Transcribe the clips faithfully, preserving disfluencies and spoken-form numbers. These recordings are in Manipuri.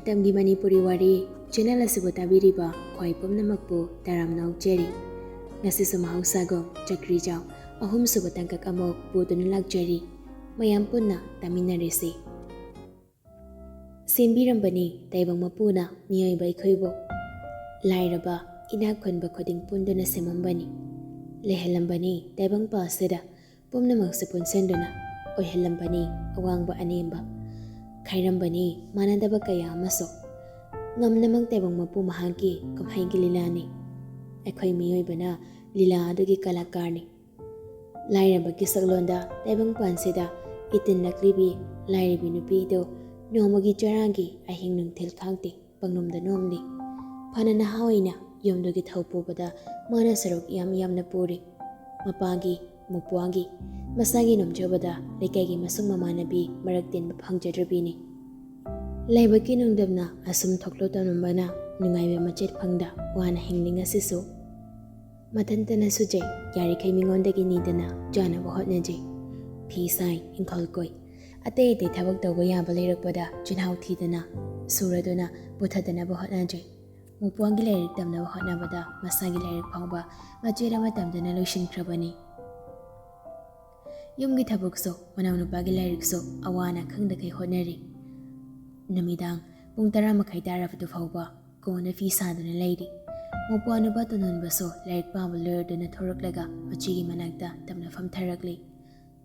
ꯃꯇꯝꯒꯤ ꯃꯅꯤꯄꯨꯔꯤ ꯋꯥꯔꯤ ꯆꯦꯅꯦꯜ ꯑꯁꯤꯕꯨ ꯇꯥꯕꯤꯔꯤꯕ ꯈ꯭ꯋꯥꯏ ꯄꯨꯝꯅꯃꯛꯄꯨ ꯇꯔꯥꯝꯅ ꯑꯣꯛꯆꯔꯤ꯫ ꯉꯁꯤꯁꯨ ꯃꯍꯧꯁꯥꯒꯨꯝ ꯆꯀ꯭ꯔꯤꯖꯥꯎ ꯑꯍꯨꯝꯁꯨꯕ ꯇꯥꯡꯀꯛ ꯑꯃ ꯄꯨꯗꯨꯅ ꯂꯥꯛꯆꯔꯤ꯫ ꯃꯌꯥꯝ ꯄꯨꯟꯅ ꯇꯥꯃꯤꯟꯅꯔꯁꯤ꯫ ꯁꯦꯝꯕꯤꯔꯝꯕꯅꯤ ꯇꯥꯏꯕꯪ ꯃꯄꯨꯅ ꯃꯤꯑꯣꯏꯕ ꯑꯩꯈꯣꯏꯕꯨ꯫ ꯂꯥꯏꯔꯕ, ꯏꯅꯥꯛ ꯈꯨꯟꯕ ꯈꯨꯗꯤꯡ ꯄꯨꯟꯗꯨꯅ ꯁꯦꯝꯃꯝꯕꯅꯤ꯫ ꯂꯩꯍꯜꯂꯝꯕꯅꯤ ꯇꯥꯏꯕꯪꯄꯥꯜꯁꯤꯗ ꯄꯨꯝꯅꯃꯛꯁꯨ ꯄꯨꯟꯁꯤꯟꯗꯨꯅ꯫ ꯑꯣꯏꯍꯜꯂꯝꯕꯅꯤ ꯑꯋꯥꯡꯕ ꯑꯅꯦꯝꯕ꯫ ꯈꯥꯏꯔꯝꯕꯅꯤ ꯃꯥꯟꯅꯗꯕ ꯀꯌꯥ ꯑꯃꯁꯨ꯫ ꯉꯝꯅꯃꯛ ꯇꯥꯏꯕꯪ ꯃꯄꯨ ꯃꯍꯥꯛꯀꯤ ꯀꯨꯝꯍꯩꯒꯤ ꯂꯤꯂꯥꯅꯤ꯫ ꯑꯩꯈꯣꯏ ꯃꯤꯑꯣꯏꯕꯅ ꯂꯤꯂꯥ ꯑꯗꯨꯒꯤ ꯀꯂꯥꯀꯥꯔꯅꯤ꯫ ꯂꯥꯏꯔꯕꯒꯤ ꯁꯛꯂꯣꯟꯗ ꯇꯥꯏꯕꯪꯄꯥꯟꯁꯤꯗ ꯏꯇꯤꯟ ꯅꯛꯂꯤꯕꯤ ꯂꯥꯏꯔꯕꯤ ꯅꯨꯄꯤꯗꯨ ꯅꯣꯡꯃꯒꯤ ꯆꯔꯥꯒꯤ ꯑꯍꯤꯡ ꯅꯨꯡꯊꯤꯜ ꯈꯥꯡꯗꯦ ꯄꯪꯅꯣꯝꯗ ꯅꯣꯝꯂꯤ꯫ ꯐꯅ ꯅꯍꯥ ꯑꯣꯏꯅ ꯌꯨꯝꯗꯨꯒꯤ ꯊꯧ ꯄꯨꯕꯗ ꯃꯥꯅ ꯁꯔꯨꯛ ꯌꯥꯝ ꯌꯥꯝꯅ ꯄꯨꯔꯤ꯫ ꯃꯄꯥꯒꯤ, ꯃꯄ꯭ꯋꯥꯒꯤ, ꯃꯁꯥꯒꯤ ꯅꯣꯝꯖꯕꯗ ꯂꯩꯀꯥꯏꯒꯤ ꯃꯁꯨꯡ ꯃꯃꯥꯟꯅꯕꯤ ꯃꯔꯛ ꯇꯤꯟꯕ ꯐꯪꯖꯗ꯭ꯔꯕꯤꯅꯤ꯫ ꯂꯥꯏꯕꯛꯀꯤ ꯅꯨꯡꯗꯝꯅ ꯑꯁꯨꯝ ꯊꯣꯛꯂꯣ ꯇꯝꯂꯝꯕꯅ ꯅꯨꯡꯉꯥꯏꯕ ꯃꯆꯦꯠ ꯐꯪꯗ ꯋꯥꯅ ꯍꯤꯡꯂꯤ ꯉꯁꯤꯁꯨ꯫ ꯃꯊꯟꯇꯅ ꯁꯨꯖꯩ, ꯌꯥꯔꯤꯈꯩ ꯃꯤꯉꯣꯟꯗꯒꯤ ꯅꯤꯗꯅ ꯆꯥꯅꯕ ꯍꯣꯠꯅꯖꯩ꯫ ꯐꯤ ꯁꯥꯏ, ꯏꯪꯈꯣꯜ ꯀꯣꯏ, ꯑꯇꯩ ꯑꯇꯩ ꯊꯕꯛ ꯇꯧꯕ ꯌꯥꯕ ꯂꯩꯔꯛꯄꯗ ꯆꯤꯜꯍꯥꯎ ꯊꯤꯗꯅ ꯁꯨꯔꯗꯨꯅ ꯄꯨꯊꯗꯅꯕ ꯍꯣꯠꯅꯖꯩ꯫ ꯃꯄ꯭ꯋꯥꯒꯤ ꯂꯥꯏꯔꯤꯛ ꯇꯝꯅꯕ ꯍꯣꯠꯅꯕꯗ ꯃꯁꯥꯒꯤ ꯂꯥꯏꯔꯤꯛ ꯐꯥꯎꯕ ꯃꯆꯦꯠ ꯑꯃ ꯇꯝꯗꯅ ꯂꯣꯏꯁꯤꯟꯈ꯭ꯔꯕꯅꯤ꯫ ꯌꯨꯝꯒꯤ ꯊꯕꯛꯁꯨ, ꯃꯅꯥꯎꯅꯨꯄꯥꯒꯤ ꯂꯥꯏꯔꯤꯛꯁꯨ ꯑꯋꯥꯅ ꯈꯪꯗꯈꯩ ꯍꯣꯠꯅꯔꯤ꯫ ꯅꯨꯃꯤꯗꯥꯡ ꯄꯨꯡ ꯇꯔꯥ ꯃꯈꯥꯏ ꯇꯥꯔꯕꯗꯨ ꯐꯥꯎꯕ ꯀꯣꯟꯅ ꯐꯤ ꯁꯥꯗꯨꯅ ꯂꯩꯔꯤ꯫ ꯃꯄ꯭ꯋꯥ ꯅꯨꯄꯥ ꯇꯣꯟꯍꯣꯟꯕꯁꯨ ꯂꯥꯏꯔꯤꯛ ꯄꯥꯕ ꯂꯣꯏꯔꯗꯨꯅ ꯊꯣꯔꯛꯂꯒ ꯃꯆꯦꯒꯤ ꯃꯅꯥꯛꯇ ꯇꯞꯅ ꯐꯝꯊꯔꯛꯂꯤ꯫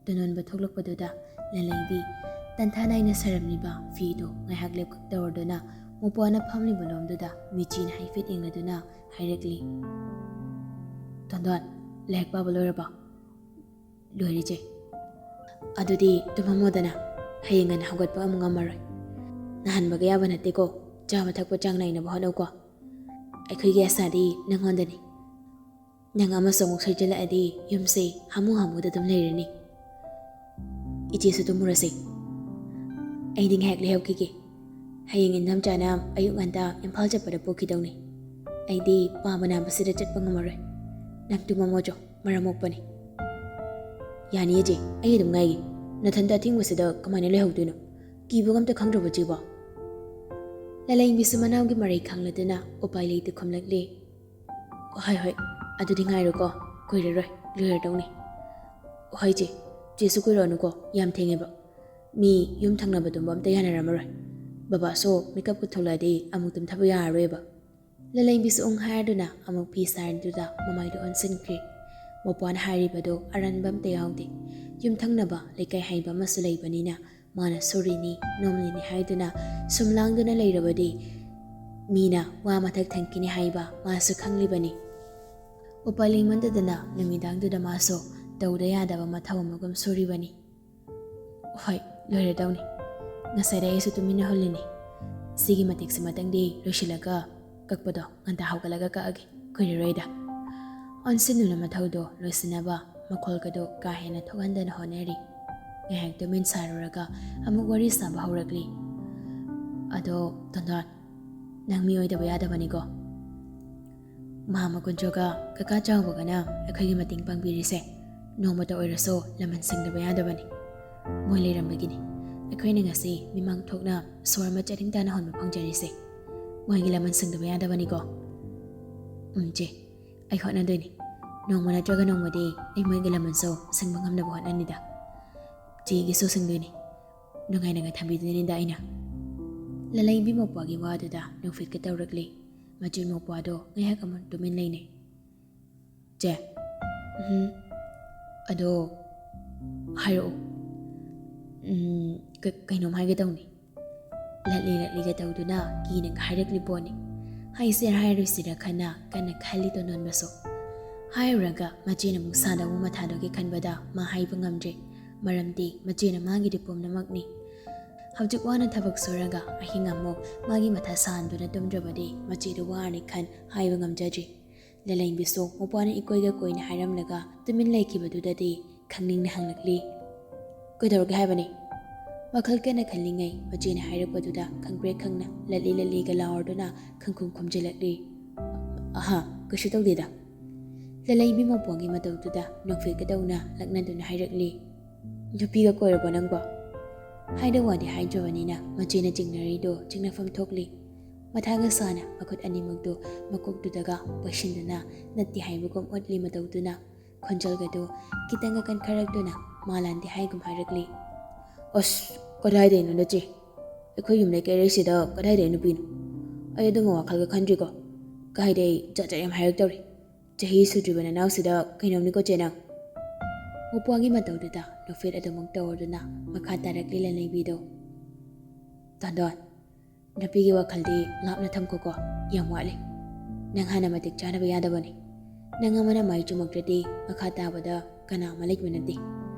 ꯇꯣꯟꯍꯣꯟꯕ ꯊꯣꯛꯂꯛꯄꯗꯨꯗ ꯂꯜꯂꯩꯕꯤ ꯇꯟꯊꯥ ꯅꯥꯏꯅ ꯁꯥꯔꯝꯂꯤꯕ ꯐꯤꯗꯨ ꯉꯥꯏꯍꯥꯛ ꯂꯦꯞꯈꯛ ꯇꯧꯔꯗꯨꯅ ꯃꯄ꯭ꯋꯥꯅ ꯐꯝꯂꯤꯕ ꯂꯣꯝꯗꯨꯗ ꯃꯤꯆꯤꯅ ꯍꯥꯏꯐꯦꯠ ꯌꯦꯡꯂꯗꯨꯅ ꯍꯥꯏꯔꯛꯂꯤ, "ꯇꯣꯟꯗꯣꯟ, ꯂꯥꯏꯔꯤꯛ ꯄꯥꯕ ꯂꯣꯏꯔꯕꯣ?" "ꯂꯣꯏꯔꯦ ꯆꯦ꯫" "ꯑꯗꯨꯗꯤ ꯇꯨꯝꯃꯝꯃꯣꯗꯅ, ꯍꯌꯦꯡ ꯉꯟꯅ ꯍꯧꯒꯠꯄ ꯑꯃꯨꯛ ꯉꯝꯃꯔꯣꯏ꯫ ꯅꯥꯍꯟꯕꯒ ꯌꯥꯕ ꯅꯠꯇꯦꯀꯣ, ꯆꯥꯕ ꯊꯛꯄ ꯆꯥꯡ ꯅꯥꯏꯅꯕ ꯍꯣꯠꯅꯧꯀꯣ꯫ ꯑꯩꯈꯣꯏꯒꯤ ꯑꯁꯥꯗꯤ ꯅꯪꯉꯣꯟꯗꯅꯤ꯫ ꯅꯪ ꯑꯃꯁꯨ ꯑꯃꯨꯛ ꯁꯣꯏꯖꯤꯜꯂꯛꯑꯗꯤ ꯌꯨꯝꯁꯦ ꯍꯥꯃꯨ ꯍꯥꯃꯨꯗ ꯑꯗꯨꯝ ꯂꯩꯔꯅꯤ꯫" "ꯏꯆꯦꯁꯨ ꯇꯨꯝꯃꯨꯔꯁꯦ꯫ ꯑꯩꯗꯤ ꯉꯥꯏꯍꯥꯛ ꯂꯩꯍꯧꯈꯤꯒꯦ꯫ ꯍꯌꯦꯡ ꯏꯟꯗꯝꯆꯥꯅ ꯑꯌꯨꯛ ꯉꯟꯇꯥ ꯏꯝꯐꯥꯜ ꯆꯠꯄꯗ ꯄꯨꯈꯤꯗꯧꯅꯤ꯫ ꯑꯩꯗꯤ ꯄꯥꯕ ꯅꯥꯕꯁꯤꯗ ꯆꯠꯄ ꯉꯝꯃꯔꯣꯏ꯫ ꯅꯪ ꯇꯨꯝꯃꯝꯃꯣ ꯆꯣ, ꯃꯔꯝ ꯃꯣꯛꯄꯅꯤ꯫" "ꯌꯥꯅꯤꯌꯦ ꯆꯦ, ꯑꯩ ꯑꯗꯨꯝ ꯉꯥꯏꯒꯦ꯫ ꯅꯊꯟꯇ ꯑꯊꯤꯡꯕꯁꯤꯗ ꯀꯃꯥꯏꯅ ꯂꯩꯍꯧꯗꯣꯏꯅꯣ? ꯀꯤꯕꯒ ꯑꯝꯇ ꯈꯪꯗ꯭ꯔꯕꯣ ꯆꯦꯕꯣ?" ꯂꯂꯩꯕꯤꯁꯨ ꯃꯅꯥꯎꯒꯤ ꯃꯔꯩ ꯈꯪꯂꯗꯨꯅ ꯎꯄꯥꯏ ꯂꯩꯇ ꯈꯨꯝꯂꯛꯂꯤ꯫ "ꯍꯣꯏ ꯍꯣꯏ, ꯑꯗꯨꯗꯤ ꯉꯥꯏꯔꯣꯀꯣ, ꯀꯨꯏꯔꯔꯣꯏ, ꯂꯣꯏꯔꯗꯧꯅꯤ꯫ ꯍꯣꯏ ꯆꯦ, ꯆꯦꯁꯨ ꯀꯨꯏꯔꯛꯑꯅꯨꯀꯣ, ꯌꯥꯝ ꯊꯦꯡꯉꯦꯕ꯫ ꯃꯤ ꯌꯨꯝ ꯊꯪꯅꯕ ꯇꯨꯝꯕ ꯑꯝꯇ ꯌꯥꯅꯔꯝꯃꯔꯣꯏ꯫ ꯕꯕꯥꯁꯨ ꯃꯤꯀꯞꯀ ꯊꯣꯛꯂꯛꯑꯗꯤ ꯑꯃꯨꯛ ꯇꯨꯝꯊꯕ ꯌꯥꯔꯔꯣꯏꯕ"꯫ ꯂꯂꯩꯕꯤꯁꯨ ꯎꯪ ꯍꯥꯏꯔꯗꯨꯅ ꯑꯃꯨꯛ ꯐꯤ ꯁꯥꯔꯗꯨꯗ ꯃꯃꯥꯏꯗꯨ ꯑꯣꯟꯁꯤꯟꯈ꯭ꯔꯦ꯫ ꯃꯧꯄ꯭ꯋꯥꯅ ꯍꯥꯏꯔꯤꯕꯗꯨ ꯑꯔꯥꯟꯕ ꯑꯝꯇ ꯌꯥꯎꯗꯦ꯫ ꯌꯨꯝꯊꯪꯅꯕ ꯂꯩꯀꯥꯏ ꯍꯩꯕ ꯑꯃꯁꯨ ꯂꯩꯕꯅꯤꯅ ꯃꯥꯅ ꯁꯨꯔꯤꯅꯤ, ꯅꯣꯝꯂꯤꯅꯤ ꯍꯥꯏꯗꯨꯅ ꯁꯨꯝ ꯂꯥꯡꯗꯨꯅ ꯂꯩꯔꯕꯗꯤ ꯃꯤꯅ ꯋꯥ ꯃꯊꯛ ꯊꯪꯈꯤꯅꯤ ꯍꯥꯏꯕ ꯃꯥꯁꯨ ꯈꯪꯂꯤꯕꯅꯤ꯫ ꯎꯄꯥꯏ ꯂꯩꯃꯟꯗꯗꯅ ꯅꯨꯃꯤꯗꯥꯡꯗꯨꯗ ꯃꯥꯁꯨ ꯇꯧꯗ ꯌꯥꯗꯕ ꯃꯊꯧ ꯑꯃꯒꯨꯝ ꯁꯨꯔꯤꯕꯅꯤ꯫ "ꯍꯣꯏ, ꯂꯣꯏꯔꯗꯧꯅꯤ꯫ ꯉꯁꯥꯏꯗ ꯑꯩꯁꯨ ꯇꯨꯃꯤꯟꯅ ꯍꯨꯜꯂꯤꯅꯤ꯫ ꯁꯤꯒꯤ ꯃꯇꯦꯛꯁꯤꯃꯇꯪꯗꯤ ꯂꯣꯏꯁꯤꯜꯂꯒ ꯀꯛꯄꯗꯣ ꯉꯟꯇꯥ ꯍꯧꯒꯠꯂꯒ ꯀꯛꯑꯒꯦ, ꯀꯨꯏꯔꯔꯣꯏꯗ"꯫ ꯑꯣꯟꯁꯤꯟꯗꯨꯅ ꯃꯊꯧꯗꯣ ꯂꯣꯏꯁꯤꯟꯅꯕ ꯃꯈꯣꯜꯒꯗꯣ ꯀꯥ ꯍꯦꯟꯅ ꯊꯣꯛꯍꯟꯗꯅ ꯍꯣꯠꯅꯔꯤ꯫ ꯉꯥꯏꯍꯥꯛ ꯇꯨꯃꯤꯟ ꯁꯥꯔꯨꯔꯒ ꯑꯃꯨꯛ ꯋꯥꯔꯤ ꯁꯥꯕ ꯍꯧꯔꯛꯂꯤ꯫ "ꯑꯗꯣ ꯇꯣꯟꯗꯣꯟ, ꯅꯪ ꯃꯤ ꯑꯣꯏꯗꯕ ꯌꯥꯗꯕꯅꯤꯀꯣ꯫ ꯃꯥꯃ ꯀꯨꯟꯖꯣꯒ ꯀꯀꯥ ꯆꯥꯎꯕꯒꯅ ꯑꯩꯈꯣꯏꯒꯤ ꯃꯇꯦꯡ ꯄꯥꯡꯕꯤꯔꯤꯁꯦ ꯅꯣꯡꯃꯇ ꯑꯣꯏꯔꯁꯨ ꯂꯃꯟ ꯁꯤꯡꯗꯕ ꯌꯥꯗꯕꯅꯤ꯫ ꯃꯣꯏ ꯂꯩꯔꯝꯕꯒꯤꯅꯤ ꯑꯩꯈꯣꯏꯅ ꯉꯁꯤ ꯃꯤꯃꯥꯡ ꯊꯣꯛꯅ ꯁꯣꯔ ꯑꯃ ꯆꯅꯤꯡ ꯇꯥꯅ ꯍꯣꯟꯕ ꯐꯪꯖꯔꯤꯁꯦ꯫ ꯃꯣꯏꯒꯤ ꯂꯃꯟ ꯁꯤꯡꯗꯕ ꯌꯥꯗꯕꯅꯤꯀꯣ"꯫ "ꯎꯝ ꯆꯦ, ꯑꯩ ꯍꯣꯠꯅꯗꯣꯏꯅꯤ꯫ ꯅꯣꯡꯃ ꯅꯠꯇ꯭ꯔꯒ ꯅꯣꯡꯃꯗꯤ ꯑꯩ ꯃꯣꯏꯒꯤ ꯂꯃꯟꯁꯨ ꯁꯤꯡꯕ ꯉꯝꯅꯕ ꯍꯣꯠꯅꯅꯤꯗ꯫ ꯆꯦꯒꯤꯁꯨ ꯁꯤꯡꯗꯣꯏꯅꯤ꯫ ꯅꯨꯡꯉꯥꯏꯅꯒ ꯊꯝꯕꯤꯗꯣꯏꯅꯤꯗ ꯑꯩꯅ"꯫ ꯂꯂꯩꯕꯤ ꯃꯧꯄ꯭ꯋꯥꯒꯤ ꯋꯥꯗꯨꯗ ꯅꯣꯛꯐꯦꯠꯀ ꯇꯧꯔꯛꯂꯤ꯫ ꯃꯆꯦ ꯃꯧꯄ꯭ꯋꯥꯗꯣ ꯉꯥꯏꯍꯥꯛ ꯑꯃꯨꯛ ꯇꯨꯃꯤꯟ ꯂꯩꯅꯩ꯫ "ꯆꯦ, ꯎꯝ, ꯑꯗꯣ ꯍꯥꯏꯔꯛꯑꯣ꯫ ꯎꯝ, ꯀ-, ꯀꯩꯅꯣꯝ ꯍꯥꯏꯒꯦ ꯇꯧꯅꯤ"꯫ ꯂꯠꯂꯤ ꯂꯠꯂꯤꯒ ꯇꯧꯗꯨꯅ ꯀꯤꯅꯒ ꯍꯥꯏꯔꯛꯂꯤ ꯄꯣꯠꯅꯤ꯫ ꯍꯥꯏꯁꯤꯔ ꯍꯥꯏꯔꯣꯏꯁꯤꯔ ꯈꯟꯅ ꯀꯟꯅ ꯈꯜꯂꯤ ꯇꯣꯟꯗꯣꯟꯕꯁꯨ꯫ ꯍꯥꯏꯔꯨꯔꯒ ꯃꯆꯦꯅ ꯑꯃꯨꯛ ꯁꯥꯗꯧꯕ ꯃꯊꯥꯗꯨꯒꯤ ꯈꯟꯕꯗ ꯃꯥ ꯍꯥꯏꯕ ꯉꯝꯗ꯭ꯔꯦ꯫ ꯃꯔꯝꯗꯤ ꯃꯆꯦꯅ ꯃꯥꯒꯤꯗꯤ ꯄꯨꯝꯅꯃꯛꯅꯤ꯫ ꯍꯧꯖꯤꯛ ꯋꯥꯅ ꯊꯕꯛ ꯁꯨꯔꯒ ꯑꯍꯤꯡ ꯑꯃꯨꯛ ꯃꯥꯒꯤ ꯃꯊꯥ ꯁꯥꯍꯟꯗꯨꯅ ꯇꯨꯝꯗ꯭ꯔꯕꯗꯤ ꯃꯆꯦꯗꯨ ꯋꯥꯔꯅꯤ ꯈꯟ ꯍꯥꯏꯕ ꯉꯝꯖꯗ꯭ꯔꯤ꯫ ꯂꯂꯩꯕꯤꯁꯨ ꯃꯧꯄ꯭ꯋꯥꯅ ꯏꯀꯣꯏꯒ ꯀꯣꯏꯅ ꯍꯥꯏꯔꯝꯂꯒ ꯇꯨꯃꯤꯟ ꯂꯩꯈꯤꯕꯗꯨꯗꯗꯤ ꯈꯪꯅꯤꯡꯅ ꯍꯪꯂꯛꯂꯤ꯫ "ꯀꯩꯗꯧꯔꯒꯦ ꯍꯥꯏꯕꯅꯤ?" ꯋꯥꯈꯜ ꯀꯟꯅ ꯈꯜꯂꯤꯉꯩ ꯃꯆꯦꯅ ꯍꯥꯏꯔꯛꯄꯗꯨꯗ ꯈꯪꯄ꯭ꯔꯦꯛ ꯈꯪꯅ ꯂꯠꯂꯤ ꯂꯠꯂꯤꯒ ꯂꯥꯎꯔꯗꯨꯅ ꯈꯪꯈꯨꯝ ꯈꯨꯝꯖꯤꯜꯂꯛꯂꯤ꯫ "ꯑꯍꯥ, ꯀꯩꯁꯨ ꯇꯧꯗꯦꯗ"꯫ ꯂꯂꯩꯕꯤ ꯃꯧꯄ꯭ꯋꯥꯒꯤ ꯃꯇꯧꯗꯨꯗ ꯅꯣꯛꯐꯦꯠꯀꯗꯧꯅ ꯂꯛꯅꯗꯨꯅ ꯍꯥꯏꯔꯛꯂꯤ꯫ "ꯅꯨꯄꯤꯒ ꯀꯣꯏꯔꯕꯣ ꯅꯪꯕꯣ?" ꯍꯥꯏꯗ ꯋꯥꯗꯤ ꯍꯥꯏꯗ꯭ꯔꯕꯅꯤꯅ ꯃꯆꯦꯅ ꯆꯤꯡꯅꯔꯤꯗꯣ ꯆꯤꯡꯅꯐꯝ ꯊꯣꯛꯂꯤ꯫ ꯃꯊꯥꯒ ꯁꯥꯅ ꯃꯈꯨꯠ ꯑꯅꯤꯃꯛꯇꯨ ꯃꯀꯣꯛꯇꯨꯗꯒ ꯄꯩꯁꯤꯟꯗꯨꯅ ꯅꯠꯇꯦ ꯍꯥꯏꯕꯒꯨꯝ ꯑꯣꯠꯂꯤ ꯃꯇꯧꯗꯨꯅ ꯈꯣꯟꯖꯦꯜꯒꯗꯨ ꯈꯤꯇꯪꯒ ꯀꯟꯈꯠꯂꯛꯇꯨꯅ ꯃꯥ ꯂꯥꯟꯗꯦ ꯍꯥꯏꯒꯨꯝ ꯍꯥꯏꯔꯛꯂꯤ꯫ "ꯑꯁ, ꯀꯗꯥꯏꯗꯩꯅꯣ ꯅꯆꯦ? ꯑꯩꯈꯣꯏ ꯌꯨꯝ ꯂꯩꯀꯥꯏꯔꯩꯁꯤꯗ ꯀꯗꯥꯏꯗꯩ ꯅꯨꯄꯤꯅꯣ? ꯑꯩ ꯑꯗꯨꯝꯕ ꯋꯥꯈꯜꯒ ꯈꯟꯗ꯭ꯔꯤꯀꯣ꯫ ꯀꯥꯏꯗꯩ ꯖꯥꯠ ꯖꯥꯠ ꯌꯥꯝ ꯍꯥꯏꯔꯛꯇꯧꯔꯤ꯫ ꯆꯍꯤ ꯁꯨꯗ꯭ꯔꯤꯕ ꯅꯅꯥꯎꯁꯤꯗ ꯀꯩꯅꯣꯝꯅꯤꯀꯣ ꯆꯦ ꯅꯪ?" ꯃꯧꯄ꯭ꯋꯥꯒꯤ ꯃꯇꯧꯗꯨꯗ ꯅꯣꯛꯐꯦꯠ ꯑꯗꯨꯃꯛ ꯇꯧꯔꯗꯨꯅ ꯃꯈꯥ ꯇꯥꯔꯛꯂꯤ ꯂꯟꯅꯩꯕꯤꯗꯣ꯫ "ꯇꯣꯟꯗꯣꯟ, ꯅꯨꯄꯤꯒꯤ ꯋꯥꯈꯜꯗꯤ ꯂꯥꯞꯅ ꯊꯝꯈꯣꯀꯣ, ꯌꯥꯝ ꯋꯥꯠꯂꯤ꯫ ꯅꯪ ꯍꯥꯟꯅ ꯃꯇꯤꯛ ꯆꯥꯅꯕ ꯌꯥꯗꯕꯅꯤ꯫ ꯅꯪ ꯑꯃꯅ ꯃꯥꯏ ꯆꯨꯝꯃꯛꯇ꯭ꯔꯗꯤ ꯃꯈꯥ ꯇꯥꯕꯗ ꯀꯅꯥ ꯑꯃ ꯂꯩꯕ ꯅꯠꯇꯦ꯫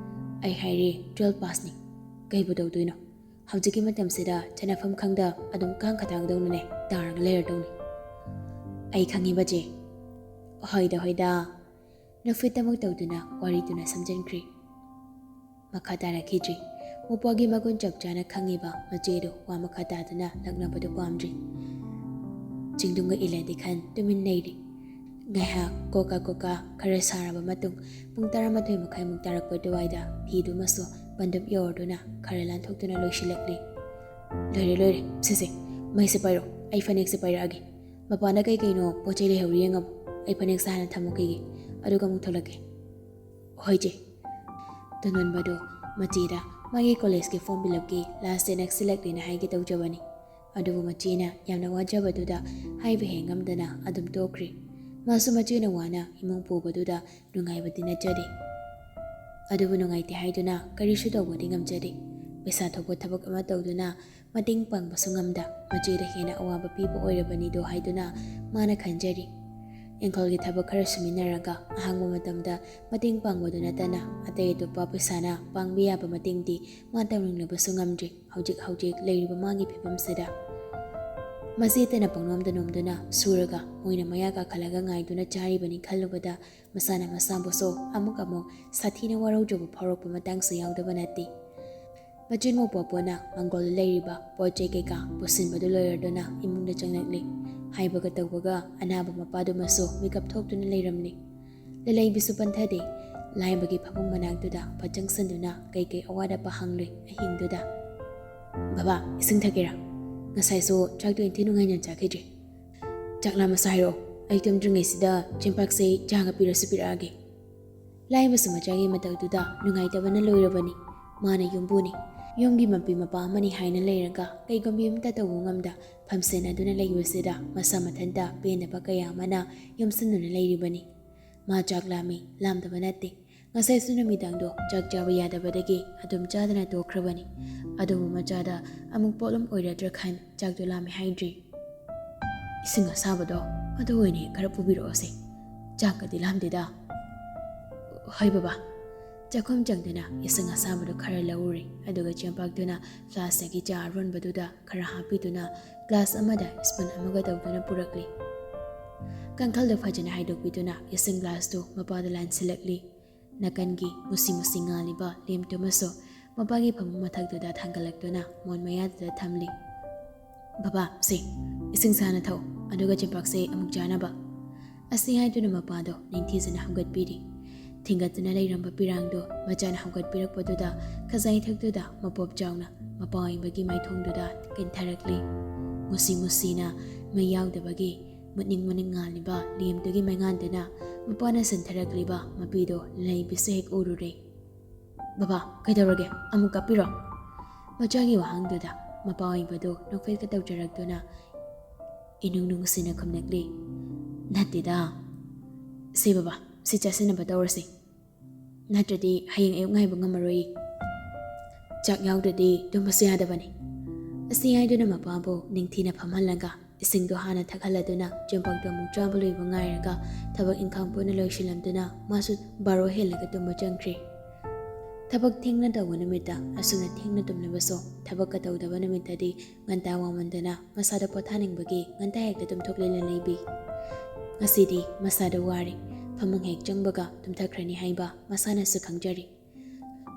ꯑꯩ ꯍꯥꯏꯔꯤ, ꯇꯨꯋꯦꯜꯐ ꯄꯥꯁꯅꯤ꯫ ꯀꯩꯕꯨ ꯇꯧꯗꯣꯏꯅꯣ? ꯍꯧꯖꯤꯛꯀꯤ ꯃꯇꯝꯁꯤꯗ ꯆꯠꯅꯐꯝ ꯈꯪꯗ ꯑꯗꯨꯝ ꯀꯥꯡ ꯈꯇꯥꯡꯗꯧꯅꯅꯦ ꯇꯥꯔꯒ ꯂꯩꯔꯗꯧꯅꯤ꯫" "ꯑꯩ ꯈꯪꯉꯤꯕ ꯆꯦ꯫" "ꯍꯣꯏꯗ, ꯍꯣꯏꯗ꯫" ꯅꯣꯛꯐꯦꯠꯇꯃꯛ ꯇꯧꯗꯨꯅ ꯋꯥꯔꯤꯗꯨꯅ ꯁꯝꯖꯤꯟꯈ꯭ꯔꯤ꯫ ꯃꯈꯥ ꯇꯥꯔꯛꯈꯤꯗ꯭ꯔꯤ꯫ ꯃꯧꯄ꯭ꯋꯥꯒꯤ ꯃꯒꯨꯟ ꯆꯞ ꯆꯥꯅ ꯈꯪꯉꯤꯕ ꯃꯆꯦꯗꯨ ꯋꯥ ꯃꯈꯥ ꯇꯥꯗꯨꯅ ꯂꯛꯅꯕꯗꯨ ꯄꯥꯝꯗ꯭ꯔꯤ꯫ ꯆꯤꯡꯗꯨꯝꯒ ꯏꯜꯂꯗꯤ ꯈꯟ ꯇꯨꯃꯤꯟ ꯂꯩꯔꯤ꯫ ꯉꯥꯏꯍꯥꯛ ꯀꯣꯀꯥ ꯀꯣꯀꯥ ꯈꯔ ꯁꯥꯔꯕ ꯃꯇꯨꯡ ꯄꯨꯡ ꯇꯔꯥꯃꯥꯊꯣꯏ ꯃꯈꯥꯏꯃꯨꯛ ꯇꯥꯔꯛꯄ ꯑꯗꯨꯋꯥꯏꯗ ꯐꯤꯗꯨꯃꯁꯨ ꯄꯟꯗꯨꯞ ꯌꯧꯔꯗꯨꯅ ꯈꯔ ꯂꯥꯟꯊꯣꯛꯇꯨꯅ ꯂꯣꯏꯁꯤꯜꯂꯛꯂꯤ꯫ "ꯂꯣꯏꯔꯦ, ꯂꯣꯏꯔꯦ, ꯁꯤꯁꯦ, ꯃꯩꯁꯦ ꯄꯥꯏꯔꯣ, ꯑꯩ ꯐꯅꯦꯛꯁꯦ ꯄꯥꯏꯔꯛꯑꯒꯦ꯫ ꯃꯄꯥꯟꯗ ꯀꯩ ꯀꯩꯅꯣ ꯄꯣꯠ ꯆꯩ ꯂꯩꯍꯧꯔꯤ ꯌꯦꯡꯉꯝꯃꯣ, ꯑꯩ ꯐꯅꯦꯛꯁꯦ ꯍꯥꯟꯅ ꯊꯝꯃꯨꯈꯤꯒꯦ, ꯑꯗꯨꯒ ꯑꯃꯨꯛ ꯊꯣꯛꯂꯛꯀꯦ꯫" "ꯍꯣꯏ ꯆꯦ꯫" ꯇꯣꯟꯗꯣꯟꯕꯗꯨ ꯃꯆꯦꯗ ꯃꯥꯒꯤ ꯀꯣꯂꯦꯖꯀꯤ ꯐꯣꯔꯝ ꯐꯤꯜ ꯑꯞꯀꯤ ꯂꯥꯁ ꯗꯦꯠ ꯅꯛꯁꯤꯜꯂꯛꯂꯦꯅ ꯍꯥꯏꯒꯦ ꯇꯧꯖꯕꯅꯤ꯫ ꯑꯗꯨꯕꯨ ꯃꯆꯦꯅ ꯌꯥꯝꯅ ꯋꯥꯖꯕꯗꯨꯗ ꯍꯥꯏꯕ ꯍꯦꯛ ꯉꯝꯗꯅ ꯑꯗꯨꯝ ꯇꯣꯛꯈ꯭ꯔꯤ꯫ ꯃꯥꯁꯨ ꯃꯆꯦꯅ ꯋꯥꯅ ꯏꯃꯨꯡ ꯄꯨꯕꯗꯨꯗ ꯅꯨꯡꯉꯥꯏꯕꯗꯤ ꯅꯠꯆꯗꯦ꯫ ꯑꯗꯨꯕꯨ ꯅꯨꯡꯉꯥꯏꯇꯦ ꯍꯥꯏꯗꯨꯅ ꯀꯔꯤꯁꯨ ꯇꯧꯕꯗꯤ ꯉꯝꯖꯗꯦ꯫ ꯄꯩꯁꯥ ꯊꯣꯛꯄ ꯊꯕꯛ ꯑꯃ ꯇꯧꯗꯨꯅ ꯃꯇꯦꯡ ꯄꯥꯡꯕꯁꯨ ꯉꯝꯗ, ꯃꯆꯦꯗ ꯍꯦꯟꯅ ꯑꯋꯥꯕ ꯄꯤꯕ ꯑꯣꯏꯔꯕꯅꯤꯗꯣ ꯍꯥꯏꯗꯨꯅ ꯃꯥꯅ ꯈꯟꯖꯔꯤ꯫ ꯏꯪꯈꯣꯜꯒꯤ ꯊꯕꯛ ꯈꯔ ꯁꯨꯃꯤꯟꯅꯔꯒ ꯑꯍꯥꯡꯕ ꯃꯇꯝꯗ ꯃꯇꯦꯡ ꯄꯥꯡꯕꯗꯨ ꯅꯠꯇꯅ ꯑꯇꯩ ꯑꯇꯣꯞꯄ ꯄꯩꯁꯥꯅ ꯄꯥꯡꯕ ꯌꯥꯕ ꯃꯇꯦꯡꯗꯤ ꯃꯥ ꯇꯧꯅꯤꯡꯂꯕꯁꯨ ꯉꯝꯗ꯭ꯔꯤ꯫ ꯍꯧꯖꯤꯛ ꯍꯧꯖꯤꯛ ꯂꯩꯔꯤꯕ ꯃꯥꯒꯤ ꯐꯤꯕꯝꯁꯤꯗ ꯃꯆꯦꯇꯅ ꯄꯪꯅꯣꯝꯗ ꯅꯣꯝꯗꯨꯅ ꯁꯨꯔꯒ ꯃꯣꯏꯅ ꯃꯌꯥ ꯀꯥꯈꯠꯂꯒ ꯉꯥꯏꯗꯨꯅ ꯆꯥꯔꯤꯕꯅꯤ ꯈꯜꯂꯨꯕꯗ ꯃꯁꯥꯅ ꯃꯁꯥꯕꯨꯁꯨ ꯑꯃꯨꯛ ꯑꯃꯨꯛ ꯁꯥꯊꯤꯅ ꯋꯥꯔꯧꯖꯕ ꯐꯥꯎꯔꯛꯄ ꯃꯇꯥꯡꯁꯨ ꯌꯥꯎꯗꯕ ꯅꯠꯇꯦ꯫ ꯃꯆꯤꯟ ꯃꯧꯄ꯭ꯋꯥꯄꯨꯅ ꯃꯪꯒꯣꯜꯗ ꯂꯩꯔꯤꯕ ꯄꯣꯠ ꯆꯩ ꯀꯩꯀꯥ ꯄꯨꯁꯤꯟꯕꯗꯨ ꯂꯣꯏꯔꯗꯨꯅ ꯏꯃꯨꯡꯗ ꯆꯪꯂꯛꯂꯤ꯫ ꯍꯥꯏꯕꯒ ꯇꯧꯕꯒ ꯑꯅꯥꯕ ꯃꯄꯥꯗꯨꯃꯁꯨ ꯃꯤꯀꯞ ꯊꯣꯛꯇꯨꯅ ꯂꯩꯔꯝꯂꯤ꯫ ꯂꯂꯩꯕꯤꯁꯨ ꯄꯟꯊꯗꯦ꯫ ꯂꯥꯏꯕꯒꯤ ꯐꯃꯨꯡ ꯃꯅꯥꯛꯇꯨꯗ ꯐꯠ ꯆꯪꯁꯤꯟꯗꯨꯅ ꯀꯩꯀꯩ ꯑꯋꯥꯠ ꯑꯄꯥ ꯍꯪꯂꯨꯏ ꯑꯍꯤꯡꯗꯨꯗ꯫ "ꯕꯕꯥ, ꯏꯁꯤꯡ ꯊꯛꯀꯦꯔꯥ? ꯉꯁꯥꯏꯁꯨ ꯆꯥꯛꯇꯣ ꯏꯟꯊꯤ ꯅꯨꯡꯉꯥꯏꯅ ꯆꯥꯈꯤꯗ꯭ꯔꯤ꯫ ꯆꯥꯛ ꯂꯥꯝꯃꯁꯨ ꯍꯥꯏꯔꯛꯑꯣ, ꯑꯩ ꯇꯨꯝꯗ꯭ꯔꯤꯉꯩꯁꯤꯗ ꯆꯦꯡꯄꯥꯛꯁꯦ ꯆꯥꯒ ꯄꯤꯔꯁꯨ ꯄꯤꯔꯛꯑꯒꯦ꯫" ꯂꯥꯏꯕꯁꯨ ꯃꯆꯥꯒꯤ ꯃꯇꯧꯗꯨꯗ ꯅꯨꯡꯉꯥꯏꯇꯕꯅ ꯂꯣꯏꯔꯕꯅꯤ꯫ ꯃꯥꯅ ꯌꯨꯝꯕꯨꯅꯤ, ꯌꯨꯝꯒꯤ ꯃꯄꯤ ꯃꯄꯥ ꯑꯃꯅꯤ ꯍꯥꯏꯅ ꯂꯩꯔꯒ ꯀꯩꯒꯨꯝꯕꯤ ꯑꯃꯇ ꯇꯧꯕ ꯉꯝꯗ ꯐꯝꯁꯦꯟꯅꯗꯨꯅ ꯂꯩꯕꯁꯤꯗ ꯃꯁꯥ ꯃꯊꯟꯇ ꯄꯦꯟꯗꯕ ꯀꯌꯥ ꯑꯃꯅ ꯌꯣꯝꯁꯤꯟꯗꯨꯅ ꯂꯩꯔꯤꯕꯅꯤ꯫ ꯃꯥ ꯆꯥꯛ ꯂꯥꯝꯃꯤ, ꯂꯥꯝꯗꯕ ꯅꯠꯇꯦ꯫ ꯉꯁꯥꯏꯁꯨ ꯅꯨꯃꯤꯗꯥꯡꯗꯣ ꯆꯥꯛ ꯆꯥꯕ ꯌꯥꯗꯕꯗꯒꯤ ꯑꯗꯨꯝ ꯆꯥꯗꯅ ꯇꯣꯛꯈ꯭ꯔꯕꯅꯤ꯫ ꯑꯗꯨꯕꯨ ꯃꯆꯥꯗ ꯑꯃꯨꯛ ꯄꯣꯠꯂꯨꯝ ꯑꯣꯏꯔꯗ꯭ꯔꯥ ꯈꯟ ꯆꯥꯛꯇꯣ ꯂꯥꯝꯃꯦ ꯍꯥꯏꯗ꯭ꯔꯤ꯫ "ꯏꯁꯤꯡ ꯑꯁꯥꯕꯗꯣ ꯑꯗꯨ ꯑꯣꯏꯅ ꯈꯔ ꯄꯨꯕꯤꯔꯛꯑꯣꯁꯦ꯫ ꯆꯥꯛꯀꯗꯤ ꯂꯥꯝꯗꯦꯗ꯫" "ꯍꯣꯏ ꯕꯕꯥ꯫" ꯆꯥꯛꯈꯨꯝ ꯆꯪꯗꯨꯅ ꯏꯁꯤꯡ ꯑꯁꯥꯕꯗꯣ ꯈꯔ ꯂꯧꯔꯨꯔꯦ꯫ ꯑꯗꯨꯒ ꯆꯦꯡꯄꯥꯛꯇꯨꯅ ꯐ꯭ꯂꯥꯁꯇꯒꯤ ꯆꯥ ꯑꯔꯣꯟꯕꯗꯨꯗ ꯈꯔ ꯍꯥꯞꯄꯤꯗꯨꯅ ꯒ꯭ꯂꯥꯁ ꯑꯃꯗ ꯁ꯭ꯄꯨꯟ ꯑꯃꯒ ꯇꯧꯗꯨꯅ ꯄꯨꯔꯛꯂꯤ꯫ ꯀꯥꯡꯈꯜꯗꯣ ꯐꯖꯅ ꯍꯥꯏꯗꯣꯛꯄꯤꯗꯨꯅ ꯏꯁꯤꯡ ꯒ꯭ꯂꯥꯁꯇꯨ ꯃꯄꯥꯗ ꯂꯥꯟꯁꯤꯜꯂꯛꯂꯤ꯫ ꯅꯥꯀꯟꯒꯤ ꯃꯨꯁꯤ ꯃꯨꯁꯤ ꯉꯥꯜꯂꯤꯕ ꯂꯦꯝꯞꯇꯨꯃꯁꯨ ꯃꯄꯥꯒꯤ ꯐꯃꯨꯡ ꯃꯊꯛꯇꯨꯗ ꯊꯥꯡꯒꯠꯂꯛꯇꯨꯅ ꯃꯣꯟ ꯃꯌꯥꯗꯨꯗ ꯊꯝꯂꯤ꯫ "ꯕꯕꯥ, ꯁꯦ, ꯏꯁꯤꯡ ꯁꯥꯅ ꯊꯛꯎ, ꯑꯗꯨꯒ ꯆꯦꯡꯄꯥꯛꯁꯦ ꯑꯃꯨꯛ ꯆꯥꯅꯕ꯫" ꯑꯁꯤ ꯍꯥꯏꯗꯨꯅ ꯃꯄꯥꯗꯣ ꯅꯤꯡꯊꯤꯖꯅ ꯍꯧꯒꯠꯄꯤꯔꯤ꯫ ꯊꯤꯡꯒꯠꯇꯨꯅ ꯂꯩꯔꯝꯕ ꯄꯤꯔꯥꯡꯗꯣ ꯃꯆꯥꯅ ꯍꯧꯒꯠꯄꯤꯔꯛꯄꯗꯨꯗ ꯈꯖꯥꯏ ꯊꯛꯇꯨꯗ ꯃꯄꯣꯞ ꯆꯥꯎꯅ ꯃꯄꯥ ꯑꯣꯏꯕꯒꯤ ꯃꯥꯏꯊꯣꯡꯗꯨꯗ ꯀꯤꯟꯊꯔꯛꯂꯤ꯫ ꯃꯨꯁꯤ ꯃꯨꯁꯤꯅ ꯃꯩ ꯌꯥꯎꯗꯕꯒꯤ ꯃꯨꯠꯅꯤꯡ ꯃꯨꯠꯅꯤꯡ ꯉꯥꯜꯂꯤꯕ ꯂꯦꯝꯞꯇꯨꯒꯤ ꯃꯩꯉꯥꯟꯗꯨꯅ ꯃꯄꯥꯅ ꯁꯟꯊꯔꯛꯂꯤꯕ ꯃꯄꯤꯗꯣ ꯂꯩꯕꯤꯁꯨ ꯍꯦꯛ ꯎꯔꯨꯔꯦ꯫ "ꯕꯕꯥ, ꯀꯩꯗꯧꯔꯒꯦ? ꯑꯃꯨꯛ ꯀꯥꯞꯄꯤꯔꯣ?" ꯃꯆꯥꯒꯤ ꯋꯥꯍꯪꯗꯨꯗ ꯃꯄꯥ ꯑꯣꯏꯕꯗꯨ ꯅꯣꯛꯐꯦꯠꯀ ꯇꯧꯖꯔꯛꯇꯨꯅ ꯏꯅꯨꯡ ꯅꯨꯡꯁꯤꯅ ꯈꯨꯝꯂꯛꯂꯤ꯫ "ꯅꯠꯇꯦꯗ꯫ ꯁꯦ ꯕꯕꯥ, ꯁꯤ ꯆꯥꯁꯤꯟꯅꯕ ꯇꯧꯔꯁꯤ꯫ ꯅꯠꯇ꯭ꯔꯗꯤ ꯍꯌꯦꯡ ꯑꯌꯨꯛ ꯉꯥꯏꯕ ꯉꯝꯃꯔꯣꯏ꯫ ꯆꯥꯛ ꯌꯥꯎꯗ꯭ꯔꯗꯤ ꯇꯨꯝꯕꯁꯨ ꯌꯥꯗꯕꯅꯤ꯫" ꯑꯁꯤ ꯍꯥꯏꯗꯨꯅ ꯃꯄꯥꯕꯨ ꯅꯤꯡꯊꯤꯅ ꯐꯝꯍꯜꯂꯒ ꯏꯁꯤꯡꯗꯣ ꯍꯥꯟꯅ ꯊꯛꯍꯜꯂꯗꯨꯅ ꯆꯦꯡꯄꯥꯛꯇꯣ ꯑꯃꯨꯛ ꯆꯥꯕ ꯂꯣꯏꯕ ꯉꯥꯏꯔꯒ ꯊꯕꯛ ꯏꯪꯈꯥꯡ ꯄꯨꯟꯅ ꯂꯣꯏꯁꯤꯜꯂꯝꯗꯨꯅ ꯃꯥꯁꯨ ꯕꯥꯔꯣ ꯍꯦꯜꯂꯒ ꯇꯨꯝꯕ ꯆꯪꯈ꯭ꯔꯦ꯫ ꯊꯕꯛ ꯊꯦꯡꯅ ꯇꯧꯕ ꯅꯨꯃꯤꯠꯇ ꯑꯁꯨꯝꯅ ꯊꯦꯡꯅ ꯇꯨꯝꯂꯕꯁꯨ ꯊꯕꯛꯀ ꯇꯧꯗꯕ ꯅꯨꯃꯤꯠꯇꯗꯤ ꯉꯟꯇꯥ ꯋꯥꯃꯟꯗꯅ ꯃꯁꯥꯗ ꯄꯣꯊꯥꯅꯤꯡꯕꯒꯤ ꯉꯟꯇꯥ ꯍꯦꯛꯇ ꯇꯨꯝꯊꯣꯛꯂꯦꯅ ꯂꯩꯕꯤ꯫ ꯉꯁꯤꯗꯤ ꯃꯁꯥꯗ ꯋꯥꯔꯦ, ꯐꯃꯨꯡ ꯍꯦꯛ ꯆꯪꯕꯒ ꯇꯨꯝꯊꯈ꯭ꯔꯅꯤ ꯍꯥꯏꯕ ꯃꯁꯥꯅꯁꯨ ꯈꯪꯖꯔꯤ꯫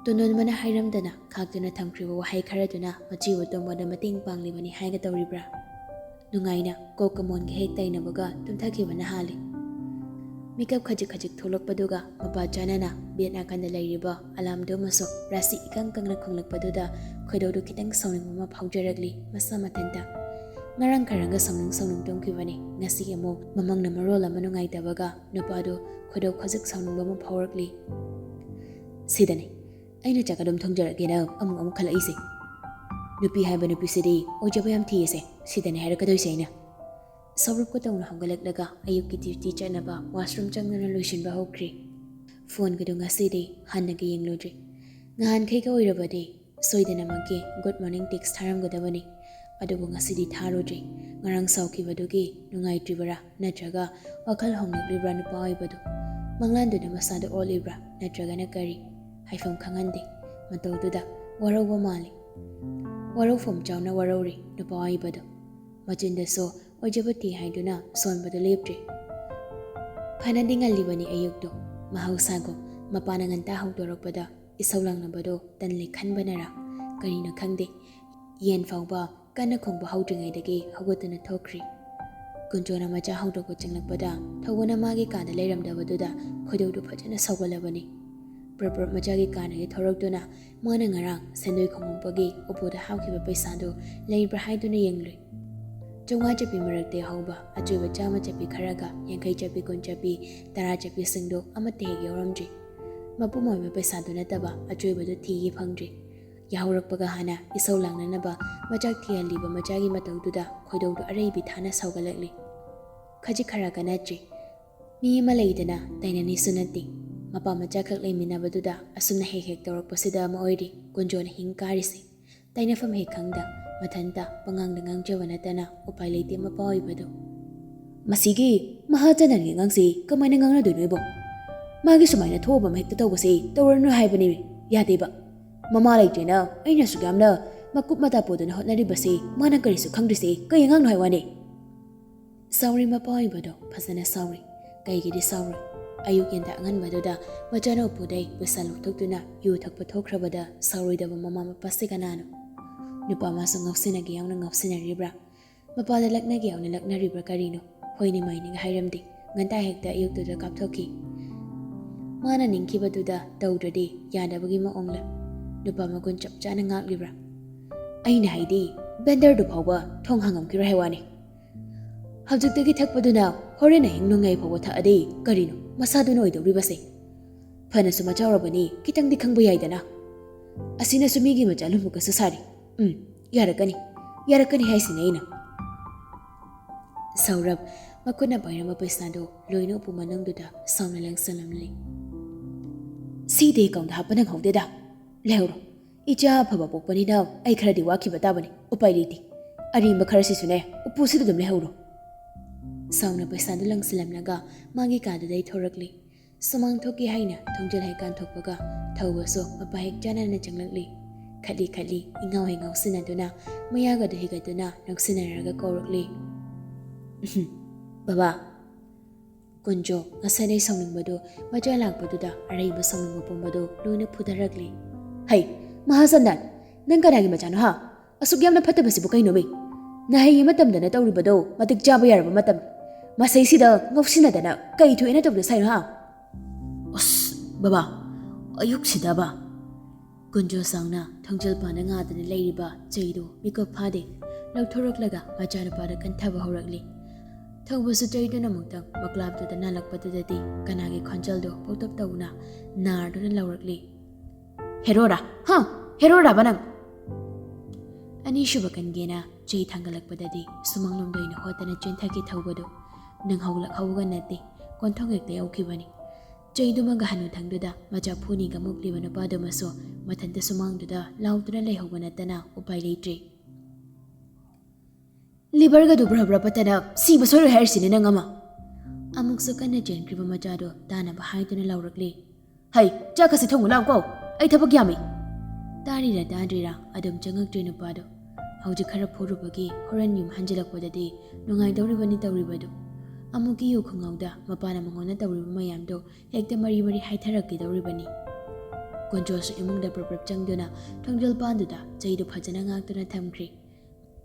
ꯇꯣꯟꯗꯣꯟꯕꯅ ꯍꯥꯏꯔꯝꯗꯅ ꯈꯥꯛꯇꯨꯅ ꯊꯝꯈ꯭ꯔꯤꯕ ꯋꯥꯍꯩ ꯈꯔꯗꯨꯅ ꯃꯆꯦꯕꯨ ꯇꯨꯝꯕꯗ ꯃꯇꯦꯡ ꯄꯥꯡꯂꯤꯕꯅꯤ ꯍꯥꯏꯒꯗꯧꯔꯤꯕ꯭ꯔꯥ? ꯅꯨꯡꯉꯥꯏꯅ ꯀꯣꯛꯀ ꯃꯣꯟꯒ ꯍꯦꯛ ꯇꯩꯅꯕꯒ ꯇꯨꯝꯊꯈꯤꯕꯅ ꯍꯥꯜꯂꯤ꯫ ꯃꯤꯀꯞ ꯈꯖꯤꯛ ꯈꯖꯤꯛ ꯊꯣꯛꯂꯛꯄꯗꯨꯒ ꯃꯄꯥ ꯆꯥꯅꯅ ꯕꯦꯗ ꯅꯥꯀꯟꯗ ꯂꯩꯔꯤꯕ ꯑꯂꯥꯝꯗꯨ ꯑꯃꯁꯨ ꯔꯥꯁꯤ ꯏꯀꯪ ꯀꯪꯅ ꯈꯣꯡꯂꯛꯄꯗꯨꯗ ꯈꯣꯏꯗꯧꯗꯨ ꯈꯤꯇꯪ ꯁꯥꯎꯅꯤꯡꯕ ꯑꯃ ꯐꯥꯎꯖꯔꯛꯂꯤ ꯃꯁꯥ ꯃꯊꯟꯇ꯫ ꯉꯔꯥꯡ ꯈꯔꯒ ꯁꯥꯎꯅꯤꯡ ꯁꯥꯎꯅꯤꯡ ꯇꯨꯝꯈꯤꯕꯅꯤ, ꯉꯁꯤ ꯑꯃꯨꯛ ꯃꯃꯪꯅ ꯃꯔꯣꯜ ꯑꯃ ꯅꯨꯡꯉꯥꯏꯇꯕꯒ ꯅꯨꯄꯥꯗꯨ ꯈꯣꯏꯗꯧ ꯈꯖꯤꯛ ꯁꯥꯎꯅꯤꯡꯕ ꯑꯃ ꯐꯥꯎꯔꯛꯂꯤ꯫ "ꯁꯤꯗꯅꯤ ꯑꯩꯅ ꯆꯥꯛ ꯑꯗꯨꯝ ꯊꯣꯡꯖꯔꯛꯀꯦꯅ ꯑꯃꯨꯛ ꯑꯃꯨꯛ ꯈꯜꯂꯛꯏꯁꯦ꯫ ꯅꯨꯄꯤ ꯍꯥꯏꯕ ꯅꯨꯄꯤꯁꯤꯗꯤ ꯑꯣꯏꯖꯕ ꯌꯥꯝ ꯊꯤꯌꯦꯁꯦ, ꯁꯤꯗꯅꯤ ꯍꯥꯏꯔꯛꯀꯗꯣꯏꯁꯦ ꯑꯩꯅ"꯫ ꯁꯧꯔꯨꯞꯀ ꯇꯧꯅ ꯍꯧꯒꯠꯂꯛꯂꯒ ꯑꯌꯨꯛꯀꯤ ꯗ꯭ꯌꯨꯇꯤ ꯆꯠꯅꯕ ꯋꯥꯁꯔꯨꯝ ꯆꯪꯗꯨꯅ ꯂꯣꯏꯁꯤꯟꯕ ꯍꯧꯈ꯭ꯔꯦ꯫ ꯐꯣꯟꯒꯗꯨ ꯉꯁꯤꯗꯤ ꯍꯟꯅꯒ ꯌꯦꯡꯂꯨꯗ꯭ꯔꯦ꯫ ꯅꯍꯥꯟꯈꯩꯒ ꯑꯣꯏꯔꯕꯗꯤ ꯁꯣꯏꯗꯅꯃꯛꯀꯤ ꯒꯨꯗ ꯃꯣꯔꯅꯤꯡ ꯇꯦꯛꯁ ꯊꯥꯔꯝꯒꯗꯕꯅꯤ꯫ ꯑꯗꯨꯕꯨ ꯉꯁꯤꯗꯤ ꯊꯥꯔꯨꯗ꯭ꯔꯦ꯫ ꯉꯔꯥꯡ ꯁꯥꯎꯈꯤꯕꯗꯨꯒꯤ ꯅꯨꯡꯉꯥꯏꯇ꯭ꯔꯤꯕꯔꯥ ꯅꯠꯇ꯭ꯔꯒ ꯋꯥꯈꯜ ꯍꯣꯡꯂꯛꯂꯤꯕ꯭ꯔꯥ ꯅꯨꯄꯥ ꯑꯣꯏꯕꯗꯨ? ꯃꯪꯂꯥꯟꯗꯨꯅ ꯃꯁꯥꯗ ꯑꯣꯠꯂꯤꯕ꯭ꯔꯥ ꯅꯠꯇ꯭ꯔꯒꯅ ꯀꯔꯤ? ꯍꯥꯏꯐꯝ ꯈꯪꯍꯟꯗꯦ꯫ ꯃꯇꯧꯗꯨꯗ ꯋꯥꯔꯧꯕ ꯃꯥꯜꯂꯤ꯫ ꯋꯥꯔꯧꯐꯝ ꯆꯥꯎꯅ ꯋꯥꯔꯧꯔꯤ ꯅꯨꯄꯥ ꯑꯣꯏꯕꯗꯨ꯫ ꯃꯆꯤꯟꯗꯁꯨ ꯑꯣꯏꯖꯕ ꯊꯤ ꯍꯥꯏꯗꯨꯅ ꯁꯣꯟꯕꯗꯨ ꯂꯦꯞꯇ꯭ꯔꯤ꯫ ꯐꯅꯗꯤ ꯉꯜꯂꯤꯕꯅꯤ ꯑꯌꯨꯛꯇꯨ꯫ ꯃꯍꯧꯁꯥꯒꯨꯝ ꯃꯄꯥꯅ ꯉꯟꯇꯥ ꯍꯧꯗꯣꯔꯛꯄꯗ ꯏꯁꯧ ꯂꯥꯡꯅꯕꯗꯣ ꯇꯟꯂꯦ ꯈꯟꯕꯅꯔꯥ ꯀꯔꯤꯅꯣ ꯈꯪꯗꯦ, ꯌꯦꯟ ꯐꯥꯎꯕ ꯀꯟꯅ ꯈꯣꯡꯕ ꯍꯧꯗ꯭ꯔꯤꯉꯩꯗꯒꯤ ꯍꯧꯒꯠꯇꯨꯅ ꯊꯣꯛꯈ꯭ꯔꯤ꯫ ꯀꯨꯟꯖꯣꯅ ꯃꯆꯥ ꯍꯧꯗꯣꯛꯄ ꯆꯪꯂꯛꯄꯗ ꯊꯧꯕꯅ ꯃꯥꯒꯤ ꯀꯥꯗ ꯂꯩꯔꯝꯗꯕꯗꯨꯗ ꯈꯣꯏꯗꯧꯗꯨ ꯐꯖꯅ ꯁꯧꯒꯠꯂꯕꯅꯤ꯫ ꯄ꯭ꯔꯞ ꯄ꯭ꯔꯞ ꯃꯆꯥꯒꯤ ꯀꯥꯗꯒꯤ ꯊꯣꯔꯛꯇꯨꯅ ꯃꯥꯅ ꯉꯔꯥꯡ ꯁꯦꯟꯗꯣꯏ ꯈꯣꯝꯃꯛꯄꯒꯤ ꯎꯄꯨꯗ ꯍꯥꯞꯈꯤꯕ ꯄꯩꯁꯥꯗꯨ ꯂꯩꯕ꯭ꯔꯥ ꯍꯥꯏꯗꯨꯅ ꯌꯦꯡꯂꯨꯏ꯫ ꯆꯥꯝꯃꯉꯥ ꯆꯠꯄꯤ ꯃꯔꯛꯇ ꯌꯥꯎꯍꯧꯕ ꯑꯆꯣꯏꯕ ꯆꯥꯝꯃ ꯆꯠꯄꯤ ꯈꯔꯒ ꯌꯥꯡꯈꯩ ꯆꯠꯄꯤ, ꯀꯨꯟ ꯆꯠꯄꯤ, ꯇꯔꯥ ꯆꯠꯄꯤꯁꯤꯡꯗꯨ ꯑꯃꯠꯇ ꯍꯦꯛ ꯌꯥꯎꯔꯝꯗ꯭ꯔꯤ꯫ ꯃꯄꯨꯝ ꯑꯣꯏꯕ ꯄꯩꯁꯥꯗꯨ ꯅꯠꯇꯕ ꯑꯆꯣꯏꯕꯗꯨ ꯊꯤꯒꯦ ꯐꯪꯗ꯭ꯔꯤ꯫ ꯌꯥꯍꯧꯔꯛꯄꯒ ꯍꯥꯟꯅ ꯏꯁꯧ ꯂꯥꯡꯅꯅꯕ ꯃꯆꯥꯛ ꯊꯤꯍꯜꯂꯤꯕ ꯃꯆꯥꯒꯤ ꯃꯇꯧꯗꯨꯗ ꯈꯣꯏꯗꯧꯗꯨ ꯑꯔꯩꯕꯤ ꯊꯥꯅ ꯁꯧꯒꯠꯂꯛꯂꯤ꯫ ꯈꯖꯤꯛ ꯈꯔꯥꯛꯀ ꯅꯠꯇ꯭ꯔꯤ꯫ ꯃꯤ ꯑꯃ ꯂꯩꯗꯅ ꯇꯥꯏꯅꯅꯤꯁꯨ ꯅꯠꯇꯦ꯫ ꯃꯄꯥ ꯃꯆꯥꯈꯛ ꯂꯩꯃꯤꯟꯅꯕꯗꯨꯗ ꯑꯁꯨꯝꯅ ꯍꯦꯛ ꯍꯦꯛ ꯇꯧꯔꯛꯄꯁꯤꯗ ꯑꯃ ꯑꯣꯏꯔꯤ ꯀꯨꯟꯖꯣꯅ ꯍꯤꯡ ꯀꯥꯔꯤꯁꯤ꯫ ꯇꯥꯏꯅꯐꯝ ꯍꯦꯛ ꯈꯪꯗ ꯃꯊꯟꯇ ꯄꯉꯥꯡꯗ ꯉꯥꯡꯖꯕ ꯅꯠꯇꯅ ꯎꯄꯥꯏ ꯂꯩꯇꯦ ꯃꯄꯥ ꯑꯣꯏꯕꯗꯨ꯫ ꯃꯁꯤꯒꯤ ꯃꯍꯥꯖꯅꯒꯤ ꯑꯉꯥꯡꯁꯤ ꯀꯃꯥꯏꯅ ꯉꯥꯡꯅꯗꯣꯏꯅꯣ ꯏꯕꯣ? ꯃꯥꯒꯤ ꯁꯨꯃꯥꯏꯅ ꯊꯣꯛꯑꯕ ꯑꯃ ꯍꯦꯛꯇ ꯇꯧꯕꯁꯦ ꯇꯧꯔꯅꯨ ꯍꯥꯏꯕꯅꯤ, ꯌꯥꯗꯦꯕ꯫ ꯃꯃꯥ ꯂꯩꯇ꯭ꯔꯦꯅ ꯑꯩꯅ ꯑꯁꯨꯛ ꯌꯥꯝꯅ ꯃꯀꯨꯞ ꯃꯇꯥ ꯄꯣꯗꯨꯅ ꯍꯣꯠꯅꯔꯤꯕꯁꯦ ꯃꯥꯅ ꯀꯔꯤꯁꯨ ꯈꯪꯗ꯭ꯔꯤꯁꯦ ꯀꯩ ꯑꯉꯥꯡꯅꯣ ꯍꯥꯏ ꯋꯥꯅꯦ? ꯁꯥꯎꯔꯤ ꯃꯄꯥ ꯑꯣꯏꯕꯗꯣ ꯐꯖꯅ ꯁꯥꯎꯔꯤ꯫ ꯀꯩꯒꯤꯗꯤ ꯁꯥꯎꯔꯣꯏ? ꯑꯌꯨꯛ ꯉꯟꯇꯥ ꯑꯉꯟꯕꯗꯨꯗ ꯃꯆꯥꯅ ꯎꯄꯨꯗꯩ ꯄꯩꯁꯥ ꯂꯧꯊꯣꯛꯇꯨꯅ ꯌꯨ ꯊꯛꯄ ꯊꯣꯛꯈ꯭ꯔꯕꯗ ꯁꯥꯎꯔꯣꯏꯗꯕ ꯃꯃꯥ ꯃꯄꯥꯁꯤ ꯀꯅꯥꯅꯣ? ꯅꯨꯄꯥ ꯃꯥꯁꯨ ꯉꯥꯎꯁꯤꯟꯅꯒꯦ ꯌꯥꯎꯅ ꯉꯥꯎꯁꯤꯟꯅꯔꯤꯕ꯭ꯔꯥ? ꯃꯄꯥꯗ ꯂꯛꯅꯒꯦ ꯌꯥꯎꯅ ꯂꯛꯅꯔꯤꯕ꯭ꯔꯥ ꯀꯔꯤꯅꯣ? ꯍꯣꯏꯅꯦ ꯃꯥꯏꯅꯦꯒ ꯍꯥꯏꯔꯝꯗꯦ꯫ ꯉꯟꯇꯥ ꯍꯦꯛꯇ ꯑꯌꯨꯛꯇꯨꯗ ꯀꯥꯞꯊꯣꯛꯈꯤ꯫ ꯃꯥꯅ ꯅꯤꯡꯈꯤꯕꯗꯨꯗ ꯇꯧꯗ꯭ꯔꯗꯤ ꯌꯥꯗꯕꯒꯤ ꯃꯑꯣꯡꯂ? ꯅꯨꯄꯥ ꯃꯒꯨꯟ ꯆꯞ ꯆꯥꯅ ꯉꯥꯛꯂꯤꯕ꯭ꯔꯥ? ꯑꯩꯅ ꯍꯥꯏꯗꯤ, ꯕꯦꯟꯗꯔꯗꯨ ꯐꯥꯎꯕ ꯊꯣꯡ ꯍꯥꯡꯉꯝꯈꯤꯔꯣꯏ ꯍꯥꯏ ꯋꯥꯅꯤ꯫ ꯍꯧꯖꯤꯛꯇꯒꯤ ꯊꯛꯄꯗꯨꯅ ꯍꯣꯔꯦꯟ ꯑꯍꯤꯡ ꯅꯣꯡꯌꯥꯏ ꯐꯥꯎꯕ ꯊꯛꯑꯗꯤ ꯀꯔꯤꯅꯣ ꯃꯁꯥꯗꯨꯅ ꯑꯣꯏꯗꯧꯔꯤꯕꯁꯦ? ꯐꯅꯁꯨ ꯃꯆꯥꯎꯔꯕꯅꯤ, ꯈꯤꯇꯪꯗꯤ ꯈꯪꯕ ꯌꯥꯏꯗꯅ꯫ ꯑꯁꯤꯅꯁꯨ ꯃꯤꯒꯤ ꯃꯆꯥ ꯂꯨꯝꯕꯒꯁꯨ ꯁꯥꯔꯤ꯫ ꯎꯝ, ꯌꯥꯔꯛꯀꯅꯤ, ꯌꯥꯔꯛꯀꯅꯤ ꯍꯥꯏꯁꯤꯅꯦ ꯑꯩꯅ꯫ ꯁꯧꯔꯕ ꯃꯈꯨꯠꯅ ꯄꯥꯏꯔꯝꯕ ꯄꯩꯁꯥꯗꯨ ꯂꯣꯏꯅ ꯎꯄꯨ ꯃꯅꯨꯡꯗꯨꯗ ꯁꯥꯎꯅ ꯂꯪꯁꯤꯜꯂꯝꯂꯤ꯫ ꯁꯤꯗꯤ ꯑꯦꯀꯥꯎꯟꯗ ꯍꯥꯞꯄ ꯅꯪꯍꯧꯗꯦꯗ꯫ ꯂꯩꯍꯧꯔꯣ꯫ ꯏꯆꯥ ꯑꯐꯕ ꯄꯣꯛꯄꯅꯤꯅ ꯑꯩ ꯈꯔꯗꯤ ꯋꯥꯈꯤꯕ ꯇꯥꯕꯅꯤ, ꯎꯄꯥꯏ ꯂꯩꯇꯦ꯫ ꯑꯔꯦꯝꯕ ꯈꯔꯁꯤꯁꯨꯅꯦ, ꯎꯄꯨꯁꯤꯗ ꯑꯗꯨꯝ ꯂꯩꯍꯧꯔꯣ꯫ ꯁꯥꯎꯅ ꯄꯩꯁꯥꯗꯨ ꯂꯪꯁꯤꯜꯂꯝꯂꯒ ꯃꯥꯒꯤ ꯀꯥꯗꯨꯗꯩ ꯊꯣꯔꯛꯂꯤ꯫ ꯁꯨꯃꯥꯡ ꯊꯣꯛꯀꯦ ꯍꯥꯏꯅ ꯊꯣꯡꯖꯤꯜ ꯍꯩꯀꯥꯟ ꯊꯣꯛꯄꯒ ꯊꯧꯕꯁꯨ ꯃꯄꯥ ꯍꯦꯛ ꯆꯥꯟꯅꯅ ꯆꯪꯂꯛꯂꯤ꯫ ꯈꯠꯂꯤ ꯈꯠꯂꯤ ꯏꯉꯥꯎ ꯍꯦꯛ ꯉꯥꯎꯁꯤꯟꯅꯗꯨꯅ ꯃꯌꯥꯒꯗꯨ ꯍꯤꯒꯠꯇꯨꯅ ꯅꯣꯛꯁꯤꯟꯅꯔꯒ ꯀꯧꯔꯛꯂꯤ꯫ "ꯕꯕꯥ!" ꯀꯨꯟꯖꯣ ꯉꯁꯥꯏꯗꯩ ꯁꯥꯎꯅꯤꯡꯕꯗꯨ ꯃꯆꯥ ꯂꯥꯛꯄꯗꯨꯗ ꯑꯔꯩꯕ ꯁꯥꯎꯅꯤꯡꯕ ꯄꯨꯝꯕꯗꯨ ꯂꯣꯏꯅ ꯐꯨꯊꯔꯛꯂꯤ꯫ "ꯍꯩ, ꯃꯍꯥꯆꯟꯗꯟ! ꯅꯪ ꯀꯅꯥꯒꯤ ꯃꯆꯥꯅꯣ ꯍꯥ? ꯑꯁꯨꯛ ꯌꯥꯝꯅ ꯐꯠꯇꯕꯁꯤꯕꯨ ꯀꯩꯅꯣꯃꯤ? ꯅꯍꯩ ꯑꯃ ꯇꯝꯗꯅ ꯇꯧꯔꯤꯕꯗꯣ ꯃꯇꯤꯛ ꯆꯥꯕ ꯌꯥꯔꯕ ꯃꯇꯝ꯫ ꯃꯁꯩꯁꯤꯗ ꯉꯥꯎꯁꯤꯟꯅꯗꯅ ꯀꯩ ꯊꯣꯛꯑꯦꯅ ꯇꯧꯗ ꯁꯥꯏꯅꯣ ꯍꯥ?" "ꯑꯁ, ꯕꯕꯥ, ꯑꯌꯨꯛꯁꯤꯗꯕ!" ꯀꯨꯟꯖꯣ ꯁꯥꯎꯅ ꯊꯣꯡꯖꯤꯜ ꯄꯥꯅ ꯉꯥꯗꯨꯅ ꯂꯩꯔꯤꯕ ꯆꯩꯗꯨ ꯃꯤꯀꯨꯞ ꯐꯥꯗꯦ ꯂꯧꯊꯣꯔꯛꯂꯒ ꯃꯆꯥꯅꯨꯄꯥꯗ ꯀꯟꯊꯕ ꯍꯧꯔꯛꯂꯤ꯫ ꯊꯧꯕꯁꯨ ꯆꯩꯗꯨꯅ ꯑꯃꯨꯛꯇꯪ ꯃꯀ꯭ꯂꯥꯞꯇꯨꯗ ꯅꯥꯜꯂꯛꯄꯗꯨꯗꯗꯤ ꯀꯅꯥꯒꯤ ꯈꯣꯟꯖꯦꯜꯗꯨ ꯄꯣꯛꯇꯞ ꯇꯧꯅ ꯅꯥꯔꯗꯨꯅ ꯂꯧꯔꯛꯂꯤ꯫ "ꯍꯦꯔꯣꯔꯥ? ꯍꯥ? ꯍꯦꯔꯣꯔꯥꯕ ꯅꯪ?" ꯑꯅꯤꯁꯨꯕ ꯀꯟꯒꯦꯅ ꯆꯩ ꯊꯥꯡꯒꯠꯂꯛꯄꯗꯗꯤ ꯁꯨꯃꯥꯡꯂꯣꯝꯗ ꯑꯣꯏꯅ ꯍꯣꯠꯇꯅ ꯆꯦꯟꯊꯈꯤ ꯊꯧꯕꯗꯨ꯫ ꯅꯪꯍꯧꯂꯛꯍꯧꯕꯒ ꯅꯠꯇꯦ, ꯀꯣꯟꯊꯣꯡ ꯍꯦꯛꯇ ꯌꯧꯈꯤꯕꯅꯤ꯫ ꯆꯩꯗꯨꯃꯒ ꯍꯅꯨꯊꯪꯗꯨꯗ ꯃꯆꯥ ꯐꯨꯅꯤꯒ ꯃꯨꯛꯂꯤꯕ ꯅꯨꯄꯥꯗꯨꯃꯁꯨ ꯃꯊꯟꯇ ꯁꯨꯃꯥꯡꯗꯨꯗ ꯂꯥꯎꯗꯨꯅ ꯂꯩꯍꯧꯕ ꯅꯠꯇꯅ ꯎꯄꯥꯏ ꯂꯩꯇ꯭ꯔꯦ꯫ "ꯂꯤꯚꯔꯒꯗꯨ ꯕ꯭ꯔ ꯕ꯭ꯔ ꯄꯠꯇꯅ ꯁꯤꯕ ꯁꯣꯏꯔꯣꯏ ꯍꯥꯏꯔꯤꯁꯤꯅꯦ ꯅꯪ ꯑꯃ!" ꯑꯃꯨꯛꯁꯨ ꯀꯟꯅ ꯆꯦꯟꯈ꯭ꯔꯤꯕ ꯃꯆꯥꯗꯣ ꯇꯥꯅꯕ ꯍꯥꯏꯗꯨꯅ ꯂꯥꯎꯔꯛꯂꯤ꯫ "ꯍꯩ, ꯆꯥꯛꯀꯁꯤ ꯊꯣꯡꯉꯨ ꯂꯥꯎꯀꯣ, ꯑꯩ ꯊꯕꯛ ꯌꯥꯝꯃꯤ!" ꯇꯥꯔꯤꯔꯥ ꯇꯥꯗ꯭ꯔꯤꯔꯥ ꯑꯗꯨꯝ ꯆꯪꯉꯛꯇ꯭ꯔꯦ ꯅꯨꯄꯥꯗꯣ꯫ ꯍꯧꯖꯤꯛ ꯈꯔ ꯐꯨꯔꯨꯕꯒꯤ ꯍꯣꯔꯦꯟ ꯌꯨꯝ ꯍꯟꯖꯤꯜꯂꯛꯄꯗꯗꯤ ꯅꯨꯡꯉꯥꯏꯗꯧꯔꯤꯕꯅꯤ ꯇꯧꯔꯤꯕꯗꯨ꯫ ꯑꯃꯨꯛꯀꯤ ꯌꯨ ꯈꯣꯡꯉꯥꯎꯗ ꯃꯄꯥꯅ ꯃꯉꯣꯟꯗ ꯇꯧꯔꯤꯕ ꯃꯌꯥꯝꯗꯣ ꯍꯦꯛꯇ ꯃꯔꯤ ꯃꯔꯤ ꯍꯥꯏꯊꯔꯛꯀꯦꯗꯧꯔꯤꯕꯅꯤ꯫ ꯀꯣꯟꯖꯣꯁꯨ ꯏꯃꯨꯡꯗ ꯄ꯭ꯔꯞ ꯄ꯭ꯔꯞ ꯆꯪꯗꯨꯅ ꯊꯣꯡꯖꯤꯜ ꯄꯥꯟꯗꯨꯗ ꯆꯩꯗꯨ ꯐꯖꯅ ꯉꯥꯛꯇꯨꯅ ꯊꯝꯈ꯭ꯔꯦ꯫